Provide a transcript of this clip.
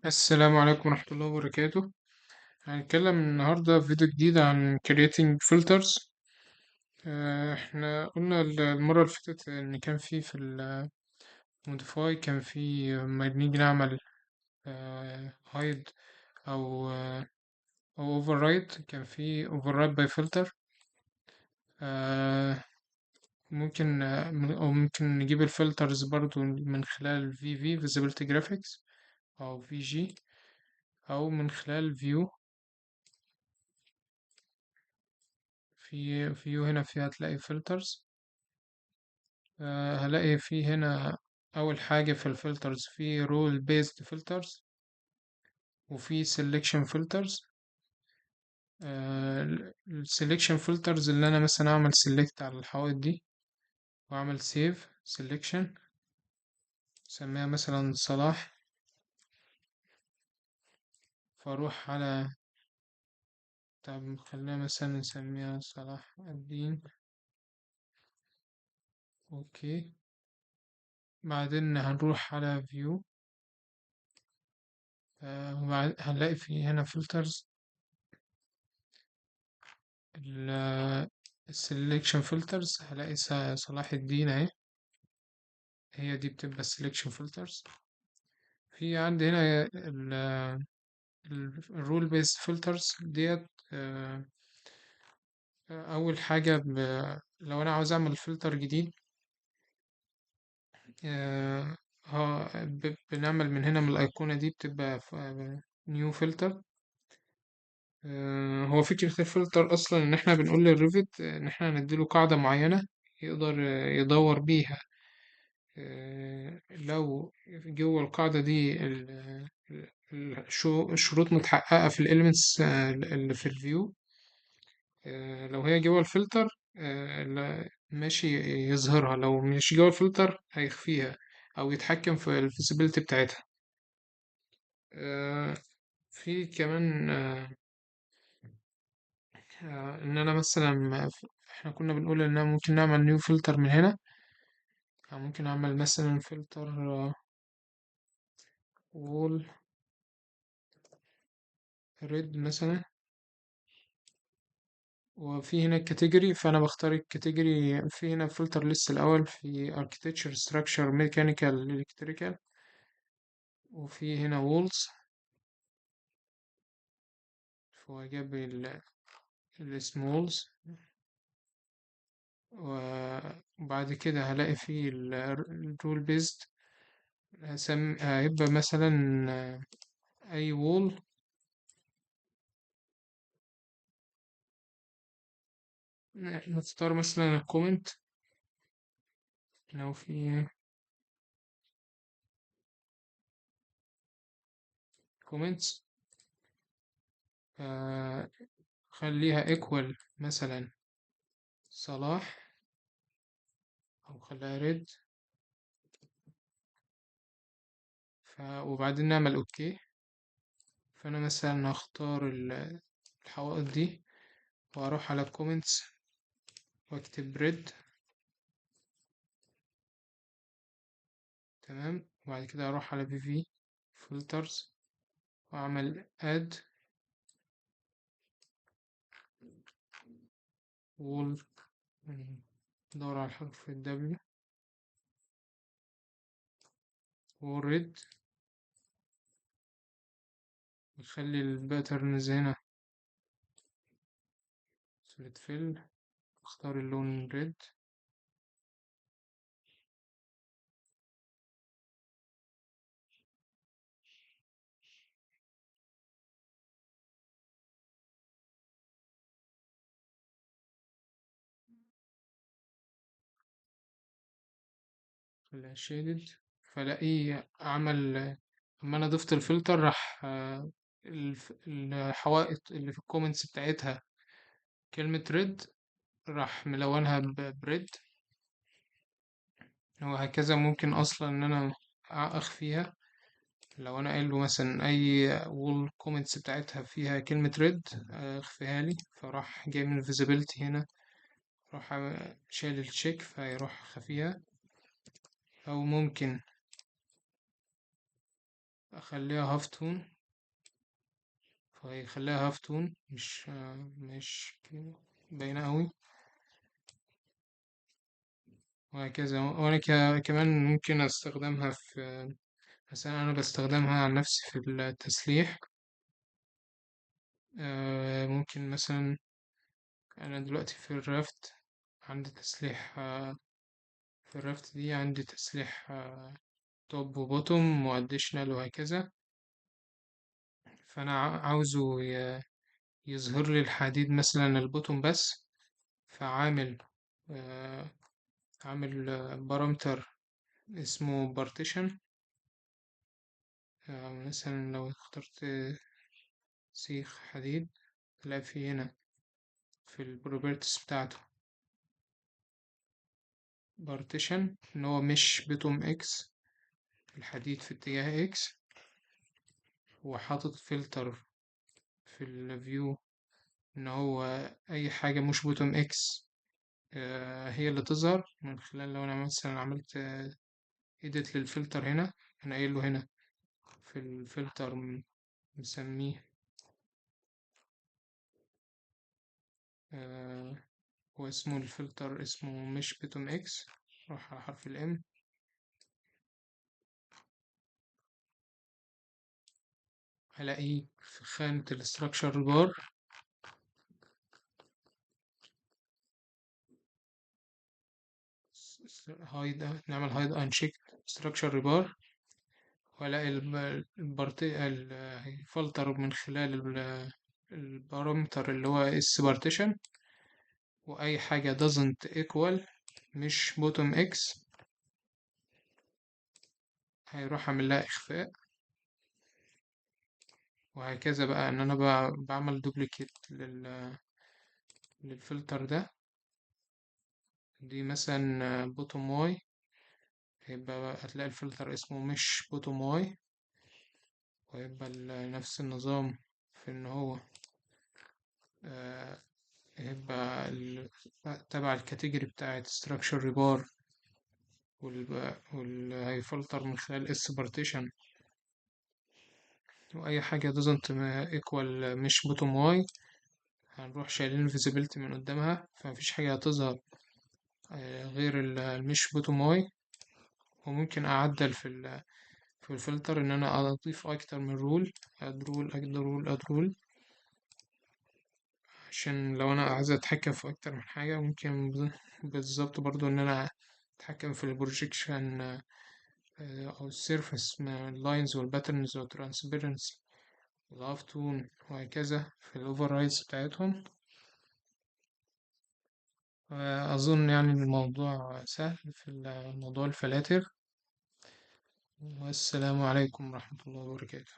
السلام عليكم ورحمة الله وبركاته. هنتكلم النهاردة في فيديو جديد عن creating filters. احنا قلنا المرة اللي فاتت ان كان في ال modify كان في لما بنيجي نعمل hide او override، كان في override by filter. ممكن او ممكن نجيب ال filters برضو من خلال VV Visibility Graphics او VG او من خلال View. في View هنا فيها هتلاقي filters. هلاقي في هنا أول حاجة في ال filters في rule based filters وفي selection filters. ال selection filters اللي أنا مثلا أعمل select على الحوائط دي وأعمل save selection، سميها مثلا صلاح، فأروح على طب خلينا مثلا نسميها صلاح الدين. okay، بعدين هنروح على view، هنلاقي في هنا filters، selection filters، هلاقي صلاح الدين اهي، هي دي بتبقى selection filters. في عندي هنا ال rule based filters ديت. أول حاجة لو أنا عاوز أعمل فلتر جديد، بنعمل من هنا من الأيقونة دي بتبقى new filter. هو فكرة الفلتر أصلا إن إحنا بنقول لل Revit إن إحنا هنديله قاعدة معينة يقدر يدور بيها. لو جوه القاعدة دي الشروط متحققة في ال elements، اللي في ال view، لو هي جوه الفلتر، لا، ماشي يظهرها، لو مش جوه الفلتر هيخفيها أو يتحكم في ال visibility بتاعتها. في كمان، إن أنا مثلا إحنا كنا بنقول إن أنا ممكن نعمل new filter من هنا، أو ممكن أعمل مثلا فلتر، wall red مثلا، وفي هنا category، فأنا بختار ال category. في هنا filter list الأول في architecture structure mechanical electrical، وفي هنا walls، فهو جاب الاسم walls. وبعد كده هلاقي في ال rule based، هيبقى مثلا أي wall، نختار مثلا ال comment لو في comments، خليها equal مثلا صلاح، أو خليها red، وبعدين نعمل okay. فأنا مثلا هختار الحوائط دي وأروح على comments وأكتب red، تمام. وبعد كده أروح على VV filters وأعمل add wall، ندور على الحرف ال W، wall red، نخلي ال patterns هنا solid fill، اختار اللون red، خليها shaded. فلاقيه عمل اما انا ضفت الفلتر راح، الحوائط اللي في ال comments بتاعتها كلمة red راح ملونها ب red، وهكذا. ممكن اصلا ان انا اخفيها، لو انا قايل له مثلا اي wall comments بتاعتها فيها كلمة red، اخفيها لي، فراح جاي من visibility هنا راح شايل ال check فيروح خفيها. او ممكن اخليها half tone، فيخليها half tone مش باينة قوي، وهكذا. وانا كمان ممكن استخدمها في، مثلا انا بستخدمها عن نفسي في التسليح. ممكن مثلا انا دلوقتي في ال raft عندي تسليح، في ال raft دي عندي تسليح top و bottom و additional وهكذا. فانا عاوزه يظهر لي الحديد مثلا ال bottom بس، فعامل عامل parameter اسمه partition. مثلا لو اخترت سيخ حديد تلاقي في هنا في ال properties بتاعته partition ان هو مش bottom X، الحديد في اتجاه X، وحاطط فلتر في ال view ان هو اي حاجة مش bottom X، هي اللي تظهر. من خلال لو انا مثلا عملت edit للفلتر هنا، انا قايل له هنا في الفلتر مسميه، هو اسمه الفلتر اسمه مش bottom X، راح على حرف ال M، هلاقيه في خانة ال structure bar. hide، نعمل hide uncheck structure rebar، والاقي الفلتر من خلال ال parameter اللي هو S partition، واي حاجة doesn't equal مش bottom X هيروح عامل لها اخفاء، وهكذا. بقى ان انا بعمل duplicate للفلتر ده، دي مثلا bottom Y، هيبقى هتلاقي الفلتر اسمه مش bottom Y، وهيبقى نفس النظام في ان هو، هيبقى تبع ال category بتاعت structure rebar، هيفلتر من خلال S partition، واي حاجة doesn't equal مش bottom Y هنروح شايلين visibility من قدامها، فمفيش حاجة هتظهر، غير المش bottom Y. وممكن أعدل في الفلتر إن أنا أضيف أكتر من rule، add rule، add rule، add rule، عشان لو أنا عايز أتحكم في أكتر من حاجة. ممكن بالظبط برضو إن أنا أتحكم في ال projection، أو ال surface ال lines وال patterns وال transparency وال halftone وهكذا في ال overrides بتاعتهم. أظن الموضوع سهل في موضوع الفلاتر. والسلام عليكم ورحمة الله وبركاته.